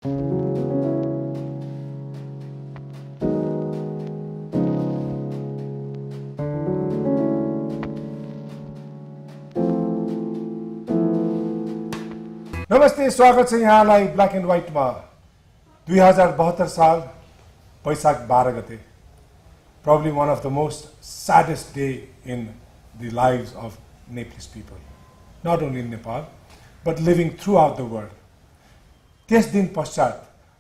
नमस्ते, स्वागत छ यहाँलाई ब्ल्याक एन्ड व्हाइटमा। 2072 साल वैशाख 12 गते, probably one of the most saddest day in the lives of Nepalese people, not only in Nepal but living throughout the world. त्यस दिन पश्चात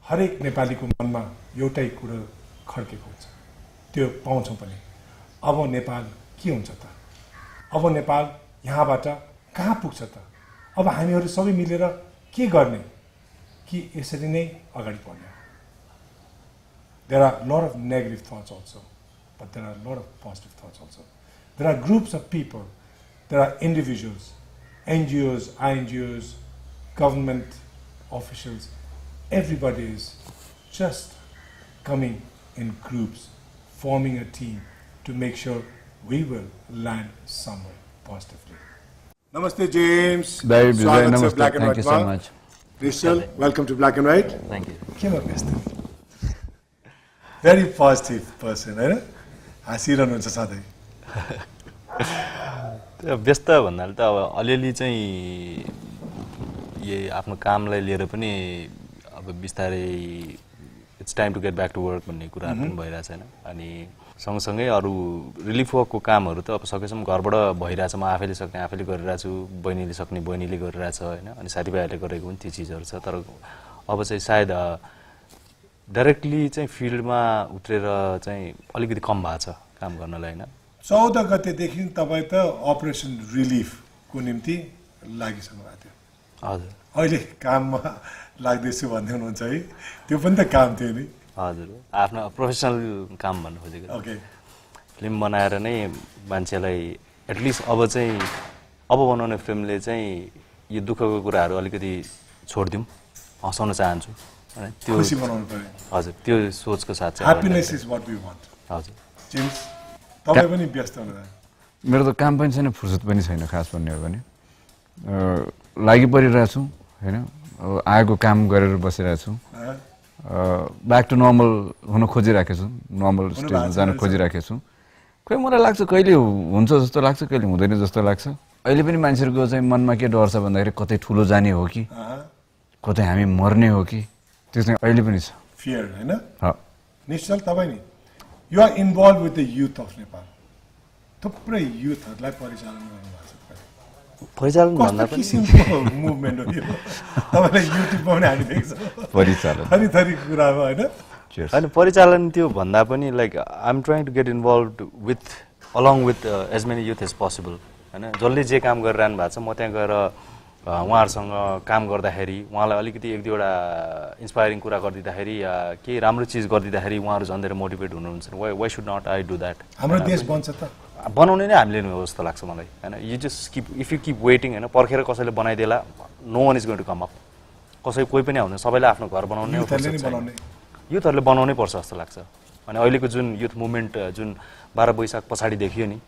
हरेक नेपालीको मनमा एउटै कुरा खड्केको हुन्छ, त्यो पाउँछौँ पनि। अब नेपाल के हुन्छ त? अब नेपाल यहाँबाट कहाँ पुग्छ त? अब हामीहरू सबै मिलेर के गर्ने कि यसरी नै अगाडि बढ्ने? There are a lot of negative thoughts also, but there are a lot of positive thoughts also. There are groups of people, there are individuals, NGOs, INGOs, government officials. Everybody is just coming in groups, forming a team to make sure we will land somewhere positively. Namaste, James. Very Vijay, namaste. Black and Thank you so much. Rishal, welcome to Black and White. Thank you. Came up yesterday. Very positive person, है ना? हाँसिरहनुहुन्छ सधैँ। व्यस्त भन्नाले त अब अलिअलि चाहिँ ये आफ्नो कामलाई लिएर पनि अब बिस्तारै it's time to get back to work भन्ने कुराहरू पनि भइरहेछ हैन। अनि सँगसँगै अरू रिलिफ वर्कको कामहरू त अब सकेसम्म घरबाट भइरहेछ। म आफैले सक्ने आफैले गरिरहेको छु, बहिनीले सक्ने बहिनीले गरिरहेछ हैन। अनि साथीभाइहरूले गरेको पनि ती चिजहरू छ। तर अब चाहिँ सायद डाइरेक्टली चाहिँ फिल्डमा उत्रेर चाहिँ अलिकति कम भएको छ काम गर्नलाई हैन। 14 गतेदेखि तपाईँ त अपरेसन रिलिफको निम्ति लागिसक्नु भएको थियो। हजुर, अहिले काममा लाग्दैछु भन्दै हुनुहुन्छ है? त्यो पनि त काम थियो नि। हजुर, आफ्नो प्रोफेसनल काम भन्नु खोजेको। ओके, फिल्म बनाएर नै मान्छेलाई एटलिस्ट अब चाहिँ अब बनाउने फिल्मले चाहिँ यो दुःखको कुराहरू अलिकति छोडिदिउँ, हँसाउन चाहन्छु हैन। त्यो खुसी बनाउनु पर्यो। हजुर, त्यो सोचको साथ चाहिँ happiness is what we want. हजुर। जेम्स, तपाईँ पनि व्यस्त हुनुहुन्छ? मेरो त काम पनि छैन, फुर्सद पनि छैन खास भन्ने हो भने। लागि परिरहेको छु हैन। अब आएको काम गरेर बसिरहेको छु। ब्याक टु नर्मल हुन खोजिरहेको छु, नर्मल स्टेजमा जान खोजिरहेको छु। खोइ मलाई लाग्छ कहिले हुन्छ जस्तो लाग्छ, कहिले हुँदैन जस्तो लाग्छ। अहिले पनि मान्छेहरूको चाहिँ मनमा के डर छ भन्दाखेरि कतै ठुलो जाने हो कि कतै हामी मर्ने हो कि, त्यो चाहिँ अहिले पनि छ। फियर हैन? निश्चल, तपाईँ नि you are involve with the youth of Nepal. थुप्रै युथहरूलाई परिचालन गर्नुभएको छ। परिचालन भन्दा कस्तो किसिमको मुभमेन्ट हो यो? तपाईँलाई युट्युबमा पनि हामी देख्छौँ परिचालन थरी थरी कुरामा होइन? होइन, परिचालन त्यो भन्दा पनि like I am trying to get involve with along with as many youth as possible हैन। जसले जे काम गरिरहनु भएको छ म त्यहाँ गएर उहाँहरूसँग काम गर्दाखेरि उहाँलाई अलिकति एक दुईवटा इन्सपायरिङ कुरा गरिदिँदाखेरि या केही राम्रो चिज गरिदिँदाखेरि उहाँहरू झन् धेरै मोटिभेट हुनुहुन्छ। Why should not I do that? हाम्रो देश बन्छ त? बनाउने नै हामीले हो जस्तो लाग्छ मलाई हैन। You just keep, if you keep waiting हैन, पर्खेर कसैले बनाइदेला, no one is going to come up. कसै कोही पनि आउँदैन, सबैले आफ्नो घर बनाउने हो। युथहरूले बनाउनै पर्छ जस्तो लाग्छ। अनि अहिलेको जुन युथ मुभमेन्ट जुन 12 वैशाख पछाडि देखियो नि,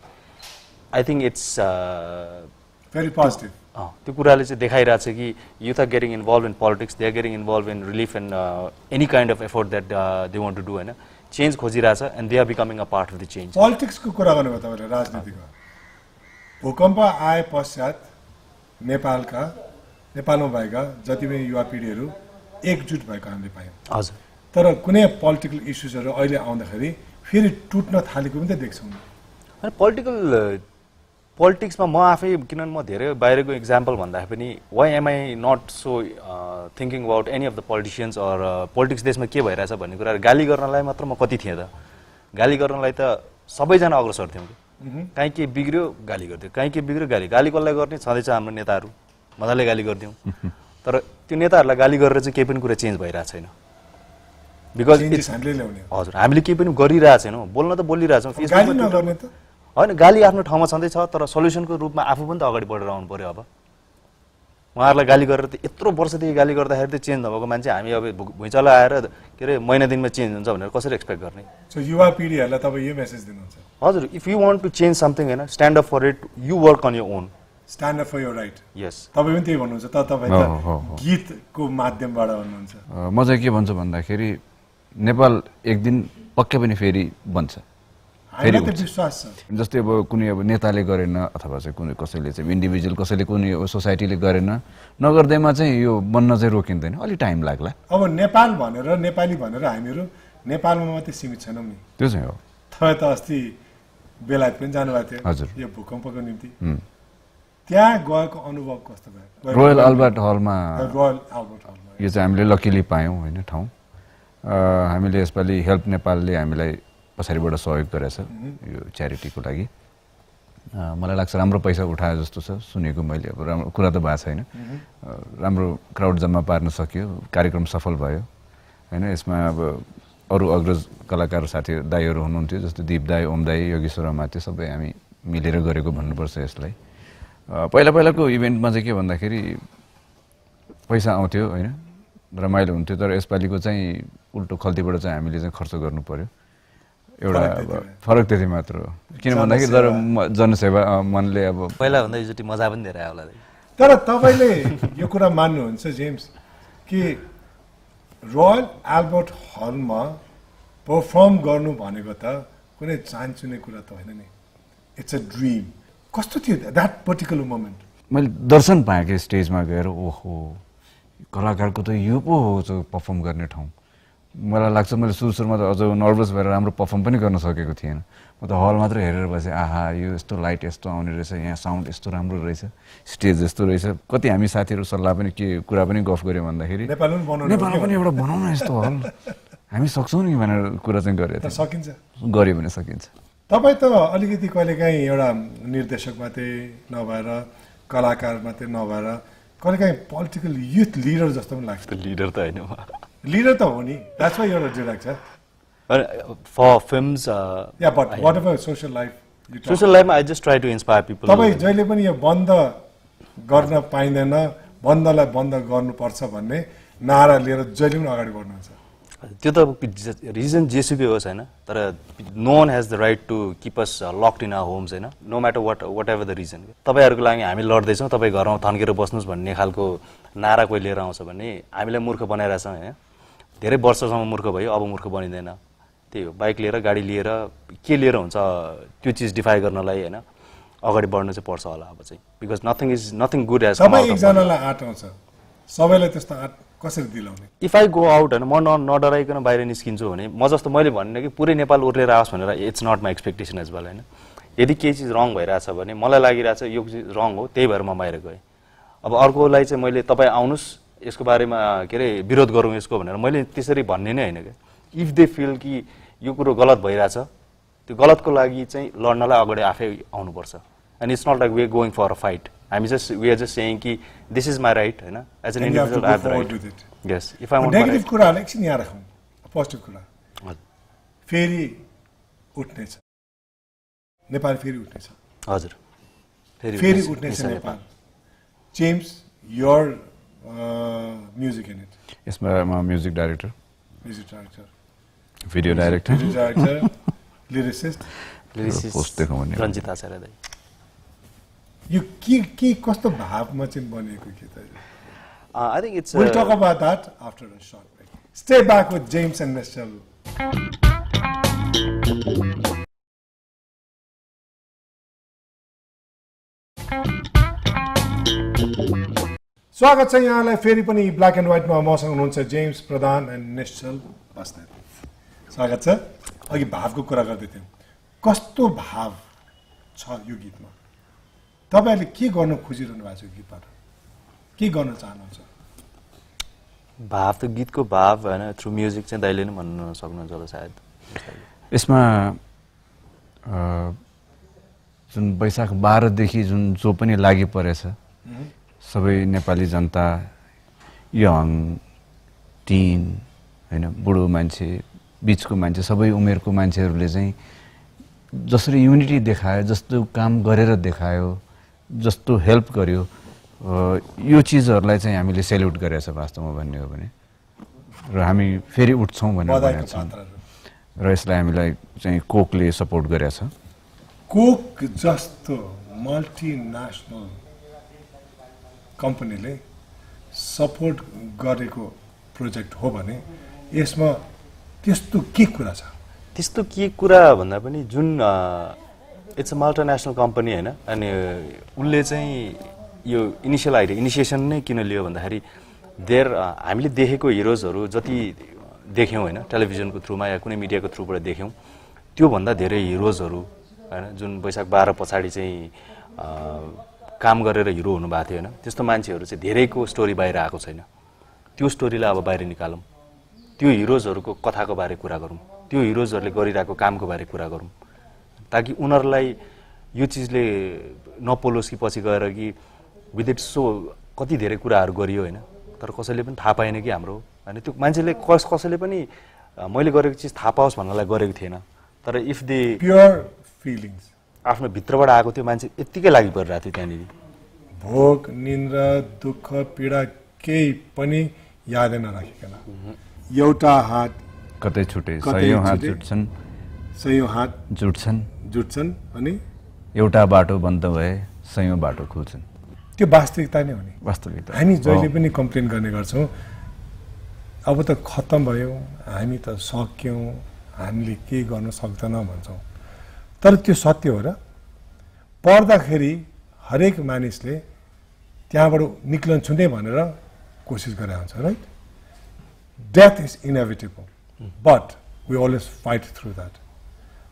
I think it's very positive. त्यो कुराले चाहिँ देखाइरहेको छ कि youth are getting involve in politics, they are getting involve in relief and any kind of effort that they want to do हैन। चेन्ज खोजिरहेछ and they are becoming a part of the change. पोलिटिक्सको कुरा गर्नुभयो तपाईँले, राजनीतिको। भूकम्प आए पश्चात नेपालमा भएका जति पनि युवा पिँढीहरू एकजुट भएको हामीले पायौँ। हजुर। तर कुनै पोलिटिकल इस्युजहरू अहिले आउँदाखेरि फेरि टुट्न थालेको पनि त देख्छौँ। अनि पोलिटिक्समा म आफै, किनभने म धेरै बाहिरको इक्जाम्पल भन्दाखेरि पनि why am I not so thinking about any of the politicians or politics देशमा के भइरहेछ भन्ने कुरा गाली गर्नलाई मात्र म कति थिएँ त? गाली गर्नलाई त सबैजना अग्रसर थियौँ कि काहीँ के बिग्रियो गाली गर्थ्यो, काहीँ के बिग्रियो गाली कसलाई गर्ने छँदैछ हाम्रो नेताहरू, मजाले गाली गरिदिउँ। तर त्यो नेताहरूलाई गाली गरेर चाहिँ केही पनि कुरा चेन्ज भइरहेको छैन। बिकज हजुर, हामीले केही पनि गरिरहेको छैनौँ। बोल्न त बोलिरहेछौँ, होइन गाली आफ्नो ठाउँमा छँदैछ, तर सल्युसनको रूपमा आफू पनि त अगाडि बढेर आउनु पर्यो। अब उहाँहरूलाई गाली गरेर त यत्रो वर्षदेखि गाली गर्दाखेरि त चेन्ज नभएको मान्छे हामी अब भुइँचालो आएर के अरे महिना दिनमा चेन्ज हुन्छ भनेर कसरी एक्सपेक्ट गर्ने? सो युवा पिँढीहरूलाई तपाईँ यो मेसेज दिनुहुन्छ? हजुर, if you want to change something हैन, stand up for it, you work on your own stand up for your right yes तपाईँ पनि त्यही भन्नुहुन्छ तर तपाईँ त गीतको माध्यमबाट भन्नुहुन्छ म चाहिँ के भन्छु भन्दाखेरि नेपाल एक दिन पक्कै पनि फेरि बन्छ फेरि विश्वास छ जस्तै अब कुनै अब नेताले गरेन अथवा चाहिँ कुनै कसैले चाहिँ इन्डिभिजुअल कसैले कुनै सोसाइटीले गरेन नगर्दैमा चाहिँ यो बन्न चाहिँ रोकिँदैन अलि टाइम लाग्ला अब नेपाल भनेर नेपाली भनेर हामीहरू नेपालमा मात्रै सीमित छैनौँ नि त्यो चाहिँ हो तपाईँ त अस्ति बेलायत पनि जानुभएको थियो हजुर यो भूकम्पको निम्ति त्यहाँ गएको अनुभव कस्तो भयो रोयल अल्बर्ट हलमा रोयल अल्बर्ट हलमा यो चाहिँ हामीले लकिली पायौँ होइन ठाउँ हामीले यसपालि हेल्प नेपालले हामीलाई पछाडिबाट सहयोग गरेछ यो च्यारिटीको लागि मलाई लाग्छ राम्रो पैसा उठाए जस्तो छ सुनेको मैले अब राम्रो कुरा त भएको छैन राम्रो क्राउड जम्मा पार्न सक्यो कार्यक्रम सफल भयो होइन यसमा अब अरू अग्रज कलाकार साथी दाईहरू हुनुहुन्थ्यो जस्तो दिप दाई ओम दाई योगेश्वर माथि सबै हामी मिलेर गरेको भन्नुपर्छ यसलाई पहिलाको इभेन्टमा चाहिँ के भन्दाखेरि पैसा आउँथ्यो होइन रमाइलो हुन्थ्यो तर यसपालिको चाहिँ उल्टो खल्तीबाट चाहिँ हामीले चाहिँ खर्च गर्नु पर्यो एउटा अब फरक त्यति मात्र हो किन भन्दाखेरि तर जनसेवा मनले अब पहिलाभन्दा योचोटि मजा पनि धेरै आयो होला तर तपाईँले यो कुरा मान्नुहुन्छ जेम्स कि रोयल अल्बर्ट हलमा पर्फर्म गर्नु भनेको त कुनै चान्चुने कुरा त होइन नि इट्स अ ड्रिम कस्तो थियो द्याट पर्टिकुलर मोमेन्ट मैले दर्शन पाएँ कि स्टेजमा गएर ओहो कलाकारको त यो पो हो पर्फर्म गर्ने ठाउँ मलाई लाग्छ मैले सुरुमा त अझ नर्भस भएर राम्रो पर्फर्म पनि गर्न सकेको थिएन म त हल मात्र हेरेर बसेँ आहा यो यस्तो लाइट यस्तो आउने रहेछ यहाँ साउन्ड यस्तो राम्रो रहेछ स्टेज यस्तो रहेछ कति हामी साथीहरू सल्लाह पनि के कुरा पनि गफ गऱ्यौँ भन्दाखेरि नेपालमा पनि एउटा बनाउन यस्तो हल हामी सक्छौँ नि भनेर कुरा चाहिँ गरेको थियौँ सकिन्छ गऱ्यो भने सकिन्छ तपाईँ त अलिकति कहिलेकाहीँ एउटा निर्देशक मात्रै नभएर कलाकार मात्रै नभएर कहिलेकाहीँ पोलिटिकल युथ लिडर जस्तो पनि लाग्छ लिडर त होइन लिडर त हो नि द्याट्स वाइ एउटा डिरेक्टर फर फिल्म्स या बट व्हाटएभर सोशल लाइफमा I just try to inspire people तपाईँ जहिले पनि यो बन्द गर्न पाइँदैन बन्दलाई बन्द गर्नुपर्छ भन्ने नारा लिएर जहिले पनि अगाडि बढ्नुहुन्छ त्यो त रिजन जेसुकै होस् होइन तर no one has the right to keep us locked in our homes होइन no matter whatever the reason तपाईँहरूको लागि हामी लड्दैछौँ तपाईँ घरमा थन्केर बस्नुहोस् भन्ने खालको नारा कोही लिएर आउँछ भने हामीलाई मूर्ख बनाइरहेछौँ होइन धेरै वर्षसम्म मूर्ख भयो अब मूर्ख बनिँदैन त्यही हो बाइक लिएर गाडी लिएर के लिएर हुन्छ त्यो चिज डिफाई गर्नलाई होइन अगाडि बढ्नु चाहिँ पर्छ होला अब चाहिँ बिकज नथिङ गुड एज तपाईँ एकजनालाई आँट आउँछ सबैलाई त्यस्तो आँट कसरी दिलाउने इफ आई गो आउट होइन म नडराइकन बाहिर निस्किन्छु भने म जस्तो मैले भन्ने कि पुरै नेपाल उर्लेर आओस् भनेर it's not my expectation as well होइन यदि केही चिज रङ भइरहेछ भने मलाई लागिरहेछ यो चिज रङ हो त्यही भएर म बाहिर गएँ अब अर्कोलाई चाहिँ मैले तपाईँ आउनुहोस् यसको बारेमा के अरे विरोध गरौँ यसको भनेर मैले त्यसरी भन्ने नै होइन क्या इफ दे फिल कि यो कुरो गलत भइरहेछ त्यो गलतको लागि चाहिँ लड्नलाई अगाडि आफै आउनुपर्छ and it's not like we are going for a fight हामी वी आर जस्ट सेइङ कि दिस इज माई राइट होइन as an individual I have the right yes if I want negative कुराहरूलाई एकछिन यहाँ राखौँ पोजिटिभ कुरा फेरि उठ्नेछ नेपाल फेरि उठ्नेछ हजुर फेरि उठ्नेछ Nepal James your music in it यसमा म music director video director lyricist post देखाउँ भने रञ्जित आचार्य दाइ यो के कस्तो भावमा चाहिँ बनेको गीत I think it's we'll talk about that after a short break. Stay back with James and Michelle. स्वागत छ यहाँलाई फेरि पनि ब्ल्याक एन्ड व्हाइटमा मसँग हुनुहुन्छ जेम्स प्रधान एन्ड निश्चल बस्नेत स्वागत छ अघि भावको कुरा गर्दै थियौँ कस्तो भाव छ यो गीतमा तपाईहरुले के गर्न खोजिरहनु भएको छ गीतबाट के गर्न चाहनुहुन्छ भाव त गीतको भाव हैन थ्रु म्युजिक चाहिँ दाइले नै भन्न सक्नुहुन्छ होला सायद यसमा जुन वैशाख 12 देखि जुन जो पनि लागि परेछ सबै नेपाली जनता यङ टिन हैन बुढो मान्छे बीचको मान्छे सबै उमेरको मान्छेहरूले चाहिँ जसरी युनिटी देखायो जस्तो काम गरेर देखायो जस्तो हेल्प गर्यो यो चिजहरुलाई चाहिँ हामीले सेल्युट गरेछ वास्तवमा भन्ने हो भने र हामी फेरि उठ्छौं भनेर भनेको छौं र यसलाई हामीलाई चाहिँ कोकले सपोर्ट गरेछ कोक जस्तो मल्टिनेशनल कम्पनीले सपोर्ट गरेको प्रोजेक्ट हो भने यसमा त्यस्तो के कुरा छ? त्यस्तो के कुरा भन्दा पनि जुन इट्स अ मल्टिनेसनल कम्पनी होइन, अनि उसले चाहिँ यो इनिसिएसन नै किन लियो भन्दाखेरि हामीले देखेको हिरोजहरू जति देख्यौँ होइन, टेलिभिजनको थ्रुमा या कुनै मिडियाको थ्रुबाट देख्यौँ, त्योभन्दा धेरै हिरोजहरू होइन जुन वैशाख 12 पछाडि चाहिँ काम गरेर हिरो हुनुभएको थियो होइन, त्यस्तो मान्छेहरू चाहिँ धेरैको स्टोरी बाहिर आएको छैन। त्यो स्टोरीलाई अब बाहिर निकालौँ, त्यो हिरोजहरूको कथाको बारे कुरा गरौँ, त्यो हिरोजहरूले गरिरहेको कामको बारे कुरा गरौँ, ताकि उनीहरूलाई यो चिजले नपोलोस् कि पछि गएर कि विथ इट सो कति धेरै कुराहरू गरियो होइन, तर कसैले पनि थाहा पाएन कि हाम्रो होइन, त्यो मान्छेले कसैले पनि मैले गरेको चिज थाहा पाओस् भन्नलाई गरेको थिएन। तर इफ दे प्योर फिलिङ्स आफ्नो भित्रबाट आएको त्यो मान्छे यत्तिकै लागि परिरहेको थियो त्यहाँनिर। भोग, निन्द्रा, दुःख, पीडा केही पनि यादै नराखिकन एउटा हात कतै छुटे सयौं हात जुट्छन् अनि एउटा बाटो बन्द भए सयौं बाटो खुल्छन्। त्यो वास्तविकता नै हो नि। वास्तविकता हामी जहिले पनि कम्प्लेन गर्ने गर्छौँ, अब त खत्तम भयो, हामी त सक्यौँ, हामीले केही गर्न सक्दैनौँ भन्छौँ, तर त्यो सत्य हो र? पढ्दाखेरि हरेक मानिसले त्यहाँबाट निक्लन्छु नै भनेर कोसिस गरेर हुन्छ, right? Death is inevitable but we always fight through that.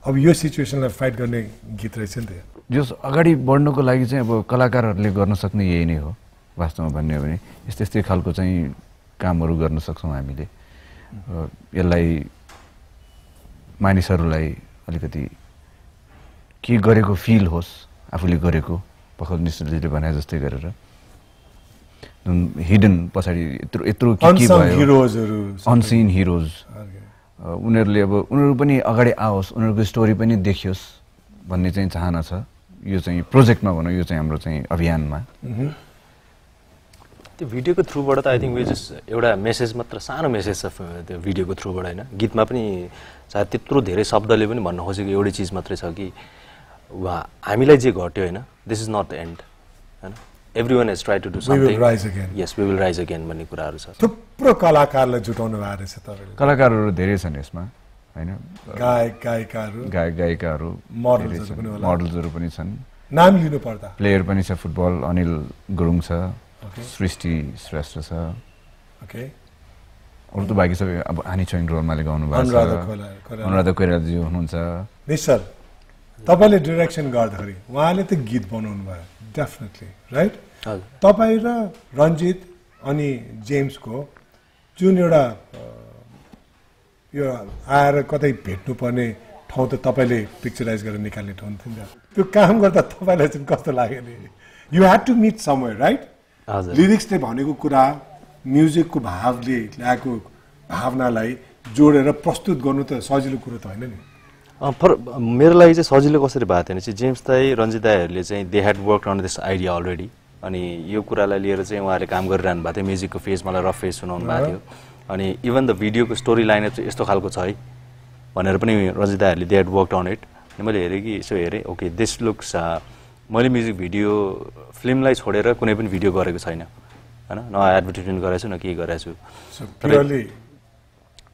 अब यो सिचुएसनलाई फाइट गर्ने गीत रहेछ नि त। जो अगाडि बढ्नुको लागि चाहिँ अब कलाकारहरूले गर्न सक्ने यही नै हो वास्तवमा भन्ने हो भने। यस्तै खालको चाहिँ कामहरू गर्न सक्छौँ हामीले। यसलाई मानिसहरूलाई अलिकति के गरेको फिल होस्, आफूले गरेको पखल निश्चलले भने जस्तै गरेर हिडन पछाडि यत्रो के भयो, अनसिन हिरोज, उनीहरूले अब उनीहरू पनि अगाडि आओस्, उनीहरूको स्टोरी पनि देखियोस् भन्ने चाहिँ चाहना छ। यो चाहिँ प्रोजेक्टमा भनौँ, यो चाहिँ हाम्रो चाहिँ अभियानमा त्यो भिडियोको थ्रुबाट त आई थिङ्क वी जस्ट एउटा मेसेज मात्र, सानो मेसेज छ त्यो भिडियोको थ्रुबाट होइन। गीतमा पनि सायद त्यत्रो धेरै शब्दले पनि भन्न खोजेको एउटै चिज मात्रै छ कि हामीलाई जे घट्यो होइन, this is not the end होइन, everyone has try to do something, yes we will rise again भन्ने कुराहरू छ। थुप्रो कलाकारलाई जुटाउनु भएको रहेछ तपाईँले। कलाकारहरू धेरै छन् यसमा होइन, गायिकाहरू, मोडल्सहरू पनि छन्। नाम लिनु पर्दा प्लेयर पनि छ फुटबल, अनिल गुरुङ छ, सृष्टि श्रेष्ठ छ, अरू त बाँकी सबै अब हानी छोइङ रोलमाले गाउनु भएको छ, अनुराधा कोइरालाजी हुनुहुन्छ। निश्चल तपाईँले डिरेक्सन गर्दाखेरि उहाँले त गीत बनाउनु भयो डेफिनेटली, राइट? तपाईँ र रञ्जित अनि जेम्सको जुन एउटा यो आएर कतै भेट्नुपर्ने ठाउँ त तपाईँले पिक्चराइज गरेर निकाल्ने ठाउँ थियो नि त, त्यो काम गर्दा तपाईँलाई चाहिँ कस्तो लाग्यो नि? You had to meet somewhere, right? लिरिक्सले भनेको कुरा, म्युजिकको भावले ल्याएको भावनालाई जोडेर प्रस्तुत गर्नु त सजिलो कुरो त होइन नि। मेरो लागि चाहिँ सजिलो कसरी भएको थिएन चाहिँ जेम्स दाई, रञ्जित दाईहरूले चाहिँ they had work on this idea already, अनि यो कुरालाई लिएर चाहिँ उहाँहरूले काम गरिरहनु भएको थियो। म्युजिकको फेज मलाई रफ फेज सुनाउनु भएको थियो, अनि इभन द भिडियोको स्टोरी लाइन चाहिँ यस्तो खालको छ है भनेर पनि रञ्जित दाईहरूले they had work on it. अनि मैले हेरेँ कि यसो हेरेँ, ओके दिस लुक्स, मैले म्युजिक भिडियो फिल्मलाई छोडेर कुनै पनि भिडियो गरेको छैन होइन, न एडभर्टिजमेन्ट गरेको छु न केही गरेको छु।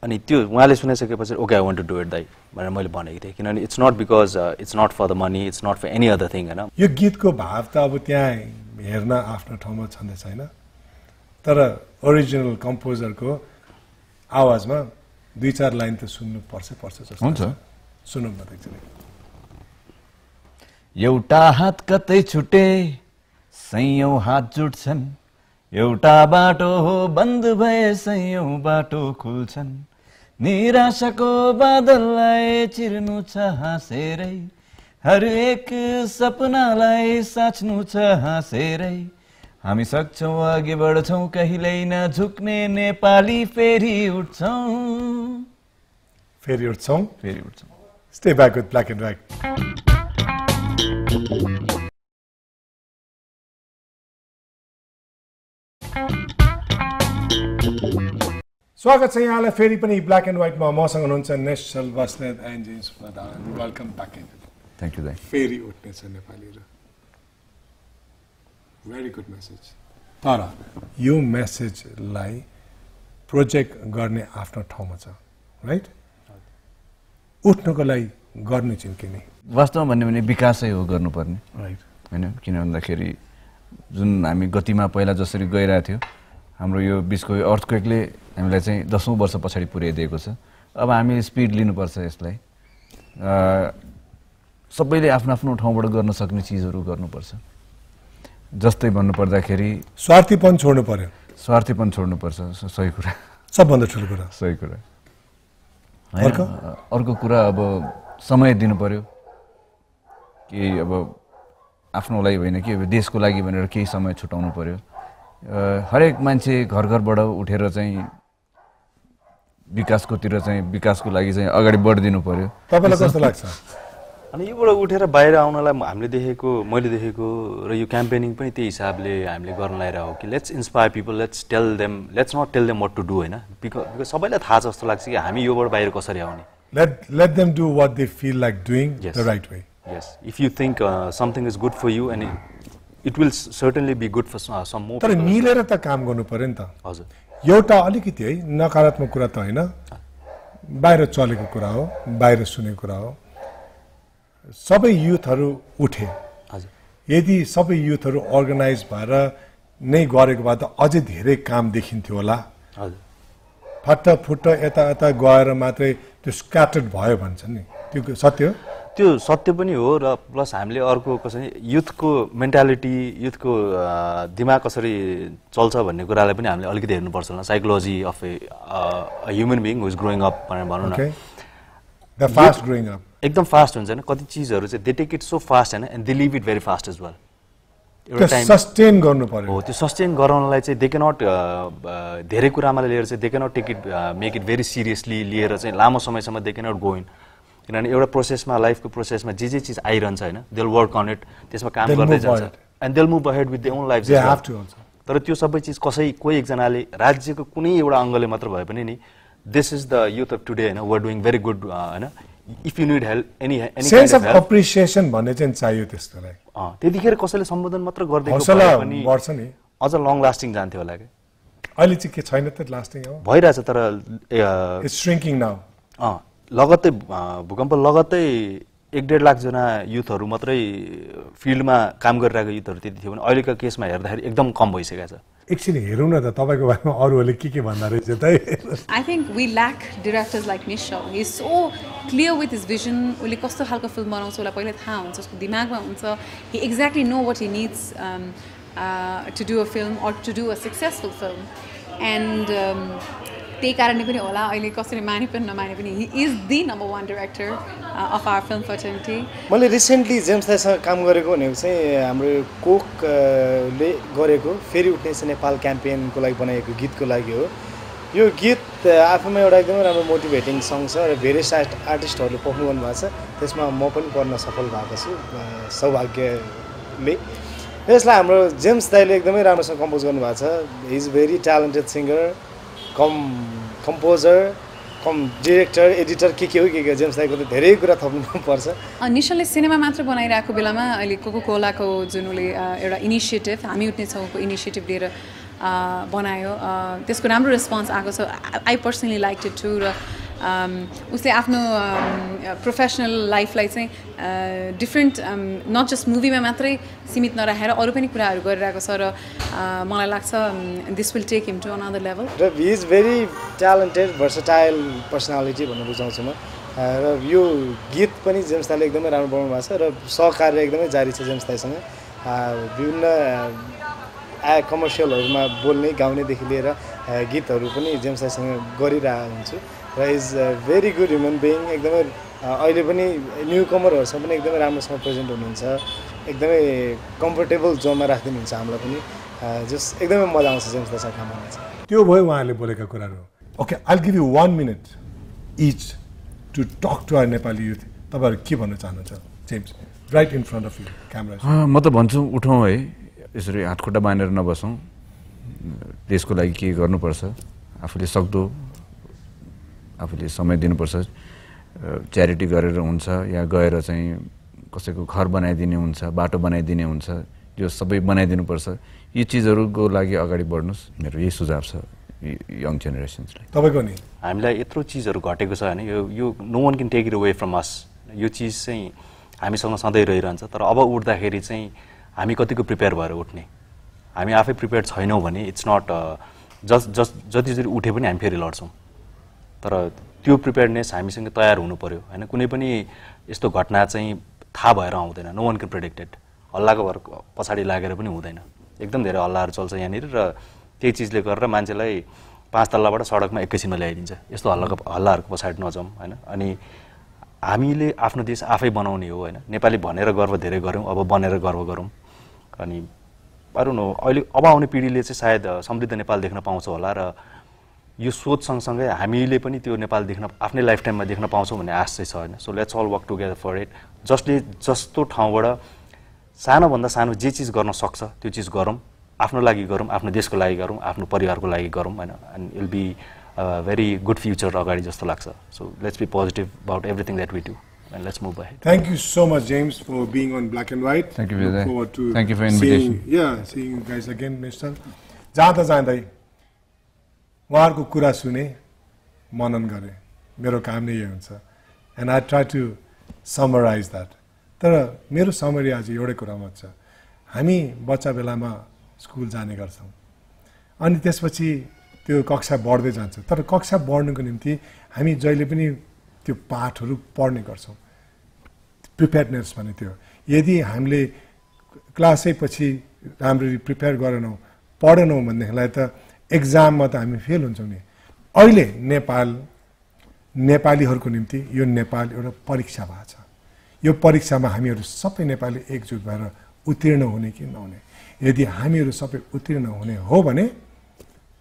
अनि त्यो उहाँले सुनाइसकेपछि okay I want to do it दाइ भनेर मैले भनेको थिएँ, किनभने it's not because it's not for the money, it's not for any other thing होइन। यो गीतको भाव त अब त्यहाँ हेर्न आफ्नो ठाउँमा छँदै छैन, तर ओरिजिनल कम्पोजरको आवाजमा 2-4 लाइन त सुन्नु पर्छ जस्तो हुन्छ। सुनौँ न एकचोटि। एउटा हात कतै छुटे सयौं हात जुट्छन्, एउटा बाटो हो बन्द भए सयौं बाटो खुल्छन्, निराशाको बादललाई चिर्नु छ हाँसेरै, हरेक सपनालाई साच्नु छ हाँसेरै, हामी सक्छौँ अघि बढ्छौँ कहिल्यै नझुक्ने नेपाली फेरि उठ्छौँ। Stay back with Black and White. स्वागत छ यहाँलाई फेरि पनि ब्ल्याक एन्ड व्हाइटमा। मसँग हुनुहुन्छ Nischal Basnet and James Pradhan. Welcome back in. Thank you दाइ। फेरि उठ्नेछ नेपालीहरू। Very good message. तर यो मेसेजलाई प्रोजेक्ट गर्ने आफ्नो ठाउँमा छ राइट उठ्नको लागि गर्ने चाहिँ के नै वास्तवमा भन्ने भने विकासै हो गर्नुपर्ने राइट होइन किन भन्दाखेरि जुन हामी गतिमा पहिला जसरी गइरहेको थियो हाम्रो यो बिचको अर्थक्वेकले हामीलाई चाहिँ 10औं वर्ष पछाडि पुर्याइदिएको छ अब हामीले स्पिड लिनुपर्छ यसलाई सबैले आफ्नो आफ्नो ठाउँबाट गर्न सक्ने चिजहरू गर्नुपर्छ जस्तै भन्नुपर्दाखेरि स्वार्थीपन छोड्नु पर्यो स्वार्थीपन छोड्नुपर्छ सही कुरा सबभन्दा ठुलो कुरा सही कुरा अर्को कुरा अब समय दिनु पर्यो कि अब आफ्नो लागि होइन कि अब देशको लागि भनेर केही समय छुटाउनु पर्यो हरेक मान्छे घर घरबाट उठेर चाहिँ विकासकोतिर चाहिँ विकासको लागि चाहिँ अगाडि बढिदिनु पर्यो तपाईलाई कस्तो लाग्छ अनि योबाट उठेर बाहिर आउनलाई हामीले देखेको मैले देखेको र यो क्याम्पेनिङ पनि त्यही हिसाबले हामीले गर्न लागिरहेको हो कि let's inspire people let's not tell them what to do होइन बिकज सबैलाई थाहा छ जस्तो लाग्छ कि हामी योबाट बाहिर कसरी आउने let them do what they feel like doing the right way yes if you think something is good for you and it will certainly be good for some more तर मिलेर त काम गर्नु पर्यो नि त हजुर एउटा अलिकति है नकारात्मक कुरा त होइन बाहिर चलेको कुरा हो बाहिर सुनेको कुरा हो सबै युथहरू उठे हजुर यदि सबै युथहरू अर्गनाइज भएर नै गरेको भए त अझै धेरै काम देखिन्थ्यो होला हजुर फट्ट यता गएर मात्रै त्यो स्क्याटर्ड भयो भन्छ नि त्यो सत्य हो त्यो सत्य पनि हो र प्लस हामीले अर्को कसरी युथको मेन्टालिटी युथको दिमाग कसरी चल्छ भन्ने कुरालाई पनि हामीले अलिकति हेर्नुपर्छ होला psychology of a human being who is growing up भनेर भनौँ न द फास्ट ग्रोइङ अप एकदम फास्ट हुन्छ हैन कति चीजहरु चाहिँ they take it so fast हैन and they live it very fast as well एउटा टाइम सस्टेन गर्नु पर्यो हो त्यो सस्टेन गराउनलाई चाहिँ दे क्यान नट धेरै कुरामा लिएर चाहिँ they can not take it make it very seriously लिएर चाहिँ लामो समयसम्म they can not go in किनभने एउटा प्रोसेसमा लाइफको प्रोसेसमा जे चीज आइरहन्छ हैन they will work on it त्यसमा काम गर्दै जान्छ and they will move ahead with their own life तर त्यो सबै चीज कोही एकजनाले राज्यको कुनै एउटा अङ्गले मात्र भए पनि नि this is the youth of today हैन we are doing very good हैन if you need help any sense of appreciation भन्ने चाहिँ चाहियो त्यसलाई त्यतिखेर कसैले सम्बोधन मात्र गर्दै पनि बढ्छ नि अझ लङ लास्टिङ जान्थ्यो होला के अहिले चाहिँ के छैन त लास्टिङ हो भइरहेछ तर इट्स श्रिङ्किङ नाउ लगत्तै भूकम्प लगत्तै 1.5 लाख जना युथहरू मात्रै फिल्डमा काम गरिरहेको युथहरू त्यति थियो भने अहिलेको केसमा हेर्दाखेरि एकदम कम भइसकेको छ एकछिन हेरौँ न त तपाईको बारेमा अरूहरूले के भन्दा रहेछ त I think we lack directors like Nishal. He is so clear with his vision. उसले कस्तो खालको फिल्म बनाउँछ उसलाई पहिल्यै थाहा हुन्छ उसको दिमागमा हुन्छ he exactly know what he needs to do a film or to do a successful film and त्यही कारणले पनि होला अहिले कसरी माने पनि नमाने पनि he is the number one director of our film fraternity. मैले रिसेन्टली जेम्स दाइसँग काम गरेको भनेको चाहिँ हाम्रो कोकले गरेको फेरि उठ्ने छ नेपाल क्याम्पेनको लागि बनाएको गीतको लागि हो यो गीत आफैमा एउटा एकदमै राम्रो मोटिभेटिङ सङ छ र भेरियस आर्टिस्टहरूले पर्फर्म गर्नुभएको छ त्यसमा म पनि पर्न सफल भएको छु सौभाग्यले यसलाई हाम्रो जेम्स दाइले एकदमै राम्रोसँग कम्पोज गर्नुभएको छ he is very talented singer composer director editor के हो जेम्स दाइको त धेरै कुरा थप्नु पर्छ निशलले सिनेमा मात्र बनाइरहेको बेलामा अहिले कोकाकोलाको जुन उसले एउटा इनिसिएटिभ हामी उठ्ने छौँको इनिसिएटिभ लिएर बनायो त्यसको राम्रो रेस्पोन्स आएको छ I personally like it too र उसले आफ्नो प्रोफेसनल लाइफलाई चाहिँ डिफ्रेन्ट नट जस्ट मुभीमा मात्रै सीमित नराखेर अरू पनि कुराहरू गरिरहेको छ र मलाई लाग्छ this will take him to another level र he is very talented versatile personality भन्न रुचाउँछु म र यो गीत पनि जेम्स दाइले एकदमै राम्रो बनाउनु भएको छ र सहकार्य एकदमै जारी छ जेम्स दाइसँग विभिन्न कमर्सियलहरूमा बोल्ने गाउनेदेखि लिएर गीतहरू पनि जेम्स दाइसँग गरिरहेको हुन्छु र is very good human being एकदमै अहिले पनि न्यु कमरहरूसँग पनि एकदमै राम्रोसँग प्रेजेन्ट हुनुहुन्छ एकदमै कम्फर्टेबल जोनमा राखिदिनुहुन्छ हामीलाई पनि जस्ट एकदमै मजा आउँछ जेम्स दाइसँग काम गर्न चाहिँ त्यो भयो उहाँले बोलेका कुराहरू okay I will give you 1 minute each to talk to our Nepali youth तपाईहरु के भन्न चाहनुहुन्छ James right in front of you camera म त भन्छु उठौँ है यसरी हातखुट्टा बाँधेर नबसौँ देशको लागि के गर्नुपर्छ आफूले सक्दो आफूले समय दिनुपर्छ च्यारिटी गरेर हुन्छ या गएर चाहिँ कसैको घर बनाइदिने हुन्छ बाटो बनाइदिने हुन्छ यो सबै बनाइदिनुपर्छ यी चिजहरूको लागि अगाडि बढ्नुहोस् मेरो यही सुझाव छ यङ जेनेरेसन्सलाई तपाईँको नि हामीलाई यत्रो चिजहरू घटेको छ होइन यो no one can take it away from us यो चिज चाहिँ हामीसँग सधैँ रहिरहन्छ तर अब उठ्दाखेरि चाहिँ हामी कतिको प्रिपेयर भएर उठ्ने हामी आफै प्रिपेयर छैनौँ भने इट्स नट जति उठे पनि हामी फेरि लड्छौँ तर त्यो प्रिपेयर्डनेस हामीसँग तयार हुनु पर्यो होइन कुनै पनि यस्तो घटना चाहिँ थाहा भएर आउँदैन नो वान क्यान प्रेडिक्टेड हल्लाको भएर पछाडि लागेर पनि हुँदैन एकदम धेरै हल्लाहरू चल्छ यहाँनिर र त्यही चिजले गरेर मान्छेलाई 5 तल्लाबाट सडकमा एकैछिनमा ल्याइदिन्छ यस्तो हल्लाहरूको पछाडि नजाउँ होइन अनि हामीले आफ्नो देश आफै बनाउने हो होइन नेपाली भनेर गर्व धेरै गऱ्यौँ अब बनेर गर्व गरौँ अनि अरू नो अहिले अब आउने पिँढीले चाहिँ सायद समृद्ध नेपाल देख्न पाउँछ होला र यो सोच सँगसँगै हामीले पनि त्यो नेपाल देख्न आफ्नै लाइफ टाइममा देख्न पाउँछौँ भन्ने आश चाहिँ छ होइन so let's all work together for it जसले जस्तो ठाउँबाट सानोभन्दा सानो जे चिज गर्न सक्छ त्यो चिज गरौँ आफ्नो लागि गरौँ आफ्नो देशको लागि गरौँ आफ्नो परिवारको लागि गरौँ होइन and will be very good future अगाडि जस्तो लाग्छ so let's be positive about everything that we do and let's move ahead Thank you so much, James, for being on Black and White. Thank you, Look Vijay. forward to Thank you for invitation. seeing you guys again, Mr. जाँदा जाँदै उहाँहरूको कुरा सुने मनन गरेँ मेरो काम नै यही हुन्छ and I try to summarise that तर मेरो समरी आज एउटै कुरामा छ हामी बच्चा बेलामा स्कुल जाने गर्छौँ अनि त्यसपछि त्यो कक्षा बढ्दै जान्छ तर कक्षा बढ्नुको निम्ति हामी जहिले पनि त्यो पाठहरू पढ्ने गर्छौँ प्रिपेयर्डनेस भने त्यो यदि हामीले क्लासै पछि राम्ररी प्रिपेयर गरेनौँ पढेनौँ भनेदेखिलाई त एक्जाममा त हामी फेल हुन्छौँ नि अहिले नेपालीहरूको निम्ति यो नेपाल एउटा परीक्षा भएको छ यो परीक्षामा हामीहरू सबै नेपाली एकजुट भएर उत्तीर्ण हुने कि नहुने यदि हामीहरू सबै उत्तीर्ण हुने हो भने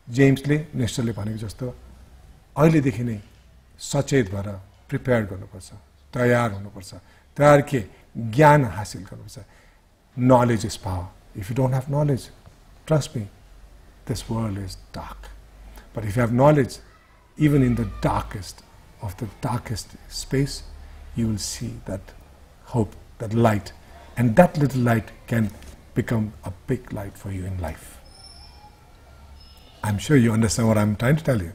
जेम्सले नेस्टरले भनेको जस्तो अहिलेदेखि नै सचेत भएर प्रिपेयर गर्नुपर्छ तयार हुनुपर्छ तयार के ज्ञान हासिल गर्नुपर्छ knowledge is power if you don't have knowledge trust me this world is dark but if you have knowledge even in the darkest of the darkest space you will see that hope that light and that little light can become a big light for you in life I'm sure you understand what I'm trying to tell you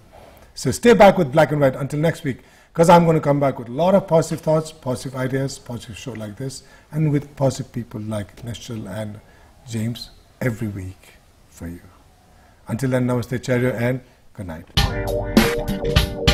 so stay back with Black and White until next week because I'm going to come back with a lot of positive thoughts, positive ideas, positive show like this, and with positive people like Nishchal and James every week for you. Until then, namaste, charya, and good night.